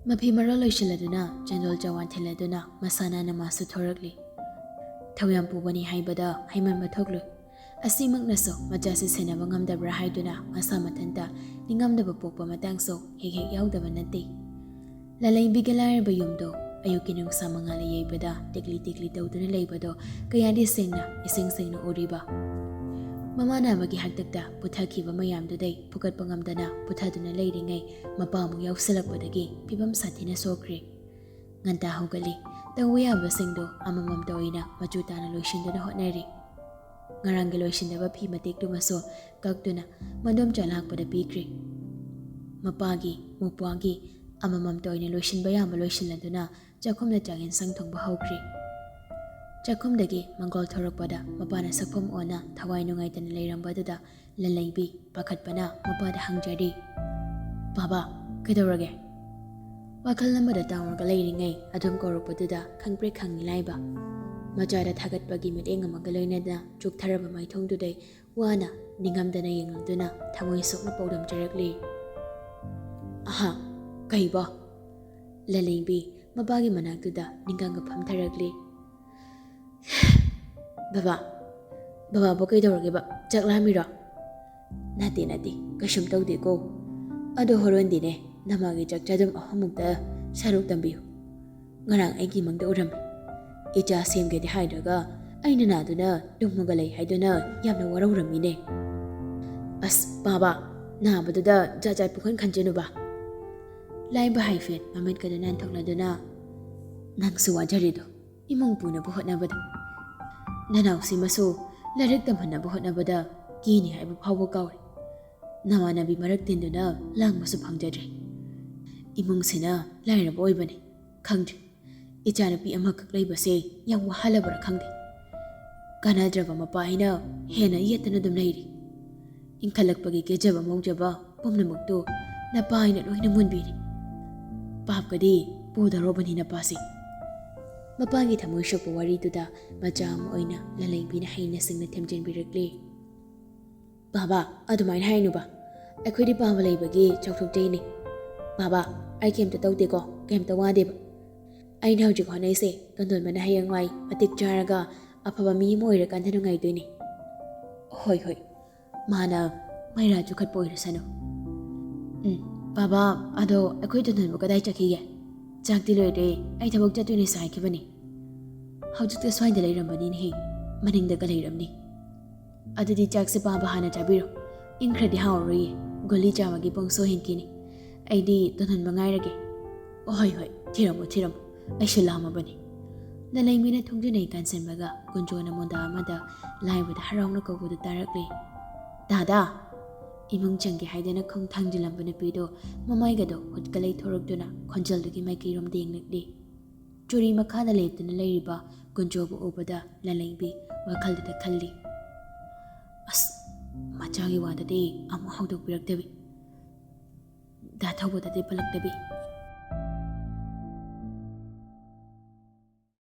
ꯃꯐꯤ ꯃꯔꯣꯜ ꯂꯣꯏꯁꯤꯜꯂꯗꯨꯅ ꯆꯦꯟꯗꯣꯜ ꯆꯋꯥꯟ ꯊꯤꯜꯂꯗꯨꯅ ꯃꯁꯥ ꯅꯥꯟꯅ ꯃꯥꯁꯨ ꯊꯣꯔꯛꯂꯤ꯫ ꯊꯧ ꯌꯥꯝ ꯄꯨꯕꯅꯤ ꯍꯥꯏꯕꯗ ꯍꯩꯃꯟꯕ ꯊꯣꯛꯂꯣꯏ꯫ ꯑꯁꯤꯃꯛꯅꯁꯨ ꯃꯆꯥꯁꯤ ꯁꯦꯟꯅꯕ ꯉꯝꯗꯕ꯭ꯔꯥ ꯍꯥꯏꯗꯨꯅ ꯃꯁꯥ ꯃꯊꯟꯇ ꯅꯤꯡꯉꯝꯗꯕ ꯄꯣꯛꯄ ꯃꯇꯥꯡꯁꯨ ꯍꯦꯛ ꯍꯦꯛ ꯌꯥꯎꯗꯕ ꯅꯠꯇꯦ꯫ ꯂꯂꯩꯕꯤꯒꯤ ꯂꯥꯏꯔꯕ ꯌꯨꯝꯗꯣ ꯑꯌꯨꯛꯀꯤ ꯅꯨꯡꯁꯥ ꯃꯉꯥꯜꯅ ꯌꯩꯕꯗ ꯇꯦꯛꯂꯤ ꯇꯦꯛꯂꯤ ꯇꯧꯗꯨꯅ ꯂꯩꯕꯗꯣ ꯀꯌꯥꯗꯤ ꯁꯦꯡꯅ ꯏꯁꯦꯡ ꯁꯦꯡꯅ ꯎꯔꯤꯕ꯫ ꯃꯃꯥ ꯅꯥꯕꯒꯤ ꯍꯥꯛꯇꯛꯇ ꯄꯨꯊꯈꯤꯕ ꯃꯌꯥꯝꯗꯨꯗꯩ ꯐꯨꯒꯠꯄ ꯉꯝꯗꯅ ꯄꯨꯊꯗꯨꯅ ꯂꯩꯔꯤꯉꯩ ꯃꯄꯥ ꯑꯃꯨꯛ ꯌꯥꯎꯁꯜꯂꯛꯄꯗꯒꯤ ꯐꯤꯕꯝ ꯁꯥꯊꯤꯅ ꯁꯣꯛꯈ꯭ꯔꯦ꯫ ꯉꯟꯇꯥ ꯍꯧꯒꯠꯂꯤ꯫ ꯇꯧꯕ ꯌꯥꯕꯁꯤꯡꯗꯣ ꯑꯃꯃꯝꯇ ꯑꯣꯏꯅ ꯃꯆꯨ ꯇꯥꯅ ꯂꯣꯏꯁꯤꯟꯗꯨꯅ ꯍꯣꯠꯅꯔꯤ꯫ ꯉꯔꯥꯡꯒꯤ ꯂꯣꯏꯁꯤꯟꯗꯕ ꯐꯤ ꯃꯇꯦꯛꯇꯨꯃꯁꯨ ꯀꯛꯇꯨꯅ ꯃꯗꯣꯝꯆꯥ ꯂꯥꯛꯄꯗ ꯄꯤꯈ꯭ꯔꯦ꯫ ꯃꯄꯥꯒꯤ, ꯃꯧꯄ꯭ꯋꯥꯒꯤ ꯑꯃꯃꯝꯇ ꯑꯣꯏꯅ ꯂꯣꯏꯁꯤꯟꯕ ꯌꯥꯕ ꯂꯣꯏꯁꯤꯜꯂꯗꯨꯅ ꯆꯥꯛꯈꯨꯝꯗ ꯆꯥꯛ ꯌꯦꯟꯁꯥꯡ ꯊꯣꯡꯕ ꯍꯧꯈ꯭ꯔꯦ꯫ ꯆꯥꯛꯈꯨꯝꯗꯒꯤ ꯃꯪꯒꯣꯜ ꯊꯣꯔꯛꯄꯗ ꯃꯄꯥꯅ ꯁꯛꯐꯝ ꯑꯣꯟꯅ ꯊꯋꯥꯏ ꯅꯨꯡꯉꯥꯏꯇꯅ ꯂꯩꯔꯝꯕꯗꯨꯗ ꯂꯂꯩꯕꯤ ꯄꯥꯈꯠꯄꯅ ꯃꯄꯥꯗ ꯍꯪꯖꯔꯤ, "ꯕꯥꯕꯥ, ꯀꯩꯗꯧꯔꯒꯦ?" ꯋꯥꯈꯜ ꯑꯃꯗ ꯇꯥꯎꯔꯒ ꯂꯩꯔꯤꯉꯩ ꯑꯗꯨꯝ ꯀꯧꯔꯛꯄꯗꯨꯗ ꯈꯪꯄ꯭ꯔꯦꯛ ꯈꯪꯉꯤ ꯂꯥꯏꯕ꯫ ꯃꯆꯥꯗ ꯊꯥꯒꯠꯄꯒꯤ ꯃꯤꯠꯌꯦꯡ ꯑꯃꯒ ꯂꯣꯏꯅꯅ ꯆꯨꯞꯊꯔꯕ ꯃꯥꯏꯊꯣꯡꯗꯨꯗꯩ ꯋꯥꯅ ꯅꯤꯡꯉꯝꯗꯅ ꯌꯦꯡꯂꯨꯗꯨꯅ ꯊꯃꯣꯏ ꯁꯣꯛꯅ ꯄꯥꯎꯗꯝꯖꯔꯛꯂꯤ꯫ "ꯑꯍꯥ, ꯀꯩꯕꯣ?" ꯂꯂꯩꯕꯤ ꯃꯄꯥꯒꯤ ꯃꯅꯥꯛꯇꯨꯗ ꯅꯤꯡꯒꯥꯡꯒ ꯐꯝꯊꯔꯛꯂꯤ꯫ "ꯕꯕꯥ, ꯕꯕꯥꯕꯨ ꯀꯩꯗꯧꯔꯒꯦꯕ? ꯆꯥꯛ ꯂꯥꯝꯃꯤꯔꯣ?" "ꯅꯠꯇꯦ, ꯅꯠꯇꯦ, ꯀꯩꯁꯨꯝ ꯇꯧꯗꯦꯀꯣ꯫ ꯑꯗꯣ ꯍꯣꯔꯦꯟꯗꯤꯅꯦ, ꯅꯃꯥꯒꯤ ꯆꯥꯛ ꯆꯥꯗꯨꯝ ꯑꯍꯨꯝꯃꯨꯛꯇ ꯁꯔꯨꯛ ꯇꯝꯕꯤꯌꯨ꯫ ꯉꯔꯥꯡ ꯑꯩꯒꯤ ꯃꯪꯗ ꯎꯔꯝꯃꯤ꯫ ꯏꯆꯥ ꯁꯦꯝꯒꯦꯗꯤ ꯍꯥꯏꯗ꯭ꯔꯒ ꯑꯩꯅ ꯅꯥꯗꯨꯅ ꯇꯨꯝꯃꯒ ꯂꯩ ꯍꯥꯏꯗꯨꯅ ꯌꯥꯝꯅ ꯋꯥꯔꯧꯔꯝꯃꯤꯅꯦ꯫" "ꯑꯁ, ꯕꯥꯕꯥ, ꯅꯥꯕꯗꯨꯗ ꯖꯥꯠ ꯖꯥꯠ ꯄꯨꯡꯈꯟ ꯈꯟꯖꯅꯨꯕ꯫" ꯂꯥꯏꯕ ꯍꯥꯏꯐꯦꯠ ꯃꯃꯤꯠꯀꯗꯨ ꯅꯥꯟꯊꯣꯛꯂꯗꯨꯅ, "ꯅꯪꯁꯨ ꯋꯥꯖꯔꯤꯗꯣ ꯏꯃꯨꯡ ꯄꯨꯅꯕ ꯍꯣꯠꯅꯕꯗ꯫ ꯅꯅꯥꯎꯁꯤꯃꯁꯨ ꯂꯥꯏꯔꯤꯛ ꯇꯝꯍꯟꯅꯕ ꯍꯣꯠꯅꯕꯗ ꯀꯦꯅꯤ ꯍꯥꯏꯕ ꯐꯥꯎꯕ ꯀꯥꯎꯔꯦ꯫ ꯅꯃꯥꯟꯅꯕꯤ ꯃꯔꯛ ꯇꯤꯟꯗꯨꯅ ꯂꯥꯡꯕꯁꯨ ꯐꯪꯖꯗ꯭ꯔꯦ꯫ ꯏꯃꯨꯡꯁꯤꯅ ꯂꯥꯏꯔꯕ ꯑꯣꯏꯕꯅꯤ, ꯈꯪꯗ꯭ꯔꯦ꯫ ꯏꯆꯥꯅꯨꯄꯤ ꯑꯃꯈꯛ ꯂꯩꯕꯁꯦ ꯌꯥꯝ ꯋꯥꯍꯜꯂꯕ꯭ꯔꯥ ꯈꯪꯗꯦ꯫ ꯀꯥꯟꯅꯗ꯭ꯔꯕ ꯃꯄꯥ ꯍꯥꯏꯅ ꯍꯦꯟꯅ ꯌꯦꯠꯇꯅ ꯑꯗꯨꯝ ꯂꯩꯔꯤ꯫ ꯏꯟꯈꯠꯂꯛꯄꯒꯤ ꯀꯦꯖꯕ ꯃꯧꯖꯕ ꯄꯨꯝꯅꯃꯛꯇꯨ ꯅꯄꯥ ꯍꯥꯏꯅ ꯂꯣꯏꯅ ꯃꯨꯟꯕꯤꯔꯤ꯫ ꯄꯥꯞꯀꯗꯤ ꯄꯨꯗꯧꯔꯕꯅꯤ ꯅꯄꯥꯁꯦ꯫" ꯃꯄꯥꯒꯤ ꯊꯃꯣꯏ ꯁꯣꯛꯄ ꯋꯥꯔꯤꯗꯨꯗ ꯃꯆꯥ ꯑꯃ ꯑꯣꯏꯅ ꯂꯂꯩꯕꯤꯅ ꯍꯩꯅ ꯁꯤꯡꯅ ꯊꯦꯝꯖꯤꯟꯕꯤꯔꯛꯂꯤ꯫ "ꯕꯥꯕꯥ, ꯑꯗꯨꯃꯥꯏꯅ ꯍꯥꯏꯅꯨꯕ꯫ ꯑꯩꯈꯣꯏꯗꯤ ꯄꯥꯕ ꯂꯩꯕꯒꯤ ꯆꯥꯎꯊꯣꯛꯆꯩꯅꯦ꯫ ꯕꯥꯕꯥ, ꯑꯩ ꯀꯩꯝꯇ ꯇꯧꯗꯦꯀꯣ, ꯀꯩꯝꯇ ꯋꯥꯗꯦꯕ꯫ ꯑꯩꯅ ꯍꯧꯖꯤꯛ ꯍꯣꯠꯅꯩꯁꯦ ꯇꯣꯟꯗꯣꯟꯕꯅ ꯍꯌꯦꯡꯋꯥꯏ ꯃꯇꯤꯛ ꯆꯥꯔꯒ ꯑꯐꯕ ꯃꯤ ꯑꯃ ꯑꯣꯏꯔꯀꯥꯟꯗ ꯅꯨꯡꯉꯥꯏꯗꯣꯏꯅꯦ꯫ ꯍꯣꯏ ꯍꯣꯏ, ꯃꯥꯅ ꯃꯩꯔꯥ ꯆꯨꯈꯠꯄ ꯑꯣꯏꯔꯁꯅꯨ꯫ ꯎꯝ, ꯕꯥꯕꯥ, ꯑꯗꯣ ꯑꯩꯈꯣꯏ ꯇꯣꯟꯗꯣꯟꯕꯨ ꯀꯗꯥꯏ ꯆꯠꯈꯤꯒꯦ? ꯆꯥꯛꯇꯤ ꯂꯣꯏꯔꯦ, ꯑꯩ ꯊꯕꯛ ꯆꯠꯇꯣꯏꯅꯦꯁꯨ ꯍꯥꯏꯈꯤꯕꯅꯤꯅꯦ꯫ ꯍꯧꯖꯤꯛꯇ ꯁ꯭ꯋꯥꯏꯗ ꯂꯩꯔꯝꯕꯅꯤꯅꯦꯍꯦ, ꯃꯅꯤꯡꯗꯒ ꯂꯩꯔꯝꯅꯤ꯫ ꯑꯗꯨꯗꯤ ꯆꯥꯛꯁꯦ ꯄꯥꯕ ꯍꯥꯟꯅ ꯆꯥꯕꯤꯔꯣ, ꯏꯪꯈ꯭ꯔꯗꯤ ꯍꯥꯎꯔꯔꯣꯏꯌꯦ, ꯒꯨꯂꯤ ꯆꯥꯕꯒꯤ ꯄꯨꯡꯁꯨ ꯍꯦꯟꯈꯤꯅꯤ꯫ ꯑꯩꯗꯤ ꯇꯣꯟꯗꯣꯟꯕ ꯉꯥꯏꯔꯒꯦ꯫ ꯍꯣꯏ ꯍꯣꯏ, ꯊꯤꯔꯝꯃꯣ ꯊꯤꯔꯝꯃꯣ, ꯑꯩꯁꯨ ꯂꯥꯝꯃꯕꯅꯤ꯫ ꯂꯂꯩꯃꯤꯅ ꯊꯣꯡꯖꯤꯟ ꯑꯩ ꯀꯥꯟꯁꯤꯟꯕꯒ ꯀꯨꯟꯖꯣꯅ ꯃꯣꯟꯗꯥ ꯑꯃꯗ ꯂꯥꯏꯕꯗ ꯍꯔꯥꯎꯅ ꯀꯧꯕꯗꯨ ꯇꯥꯔꯛꯂꯦ꯫ ꯗꯥꯗꯥ! ꯏꯃꯨꯡ ꯆꯪꯒꯦ ꯍꯥꯏꯗꯅ ꯈꯣꯡ ꯊꯥꯡꯖꯤꯜꯂꯝꯕ ꯅꯨꯄꯤꯗꯣ ꯃꯃꯥꯏꯒꯗꯣ ꯍꯨꯠꯀ ꯂꯩꯊꯣꯔꯛꯇꯨꯅ ꯈꯣꯟꯖꯦꯜꯗꯨꯒꯤ ꯃꯥꯏꯀꯩꯔꯣꯝꯗ ꯌꯦꯡꯂꯛꯂꯤ꯫ ꯆꯨꯔꯤ ꯃꯈꯥꯗ ꯂꯦꯞꯇꯨꯅ ꯂꯩꯔꯤꯕ ꯀꯨꯟꯖꯣꯕꯨ ꯎꯕꯗ ꯂꯂꯩꯕꯤ ꯋꯥꯈꯜꯗꯨꯗ ꯈꯜꯂꯤ, "ꯑꯁ, ꯃꯆꯥꯒꯤ ꯋꯥꯗꯗꯤ ꯑꯃꯨꯛ ꯍꯧꯗꯣꯛꯄꯤꯔꯛꯇꯕꯤ, ꯗꯥ ꯊꯧꯕꯗꯗꯤ ꯄꯜꯂꯛꯇꯕꯤ,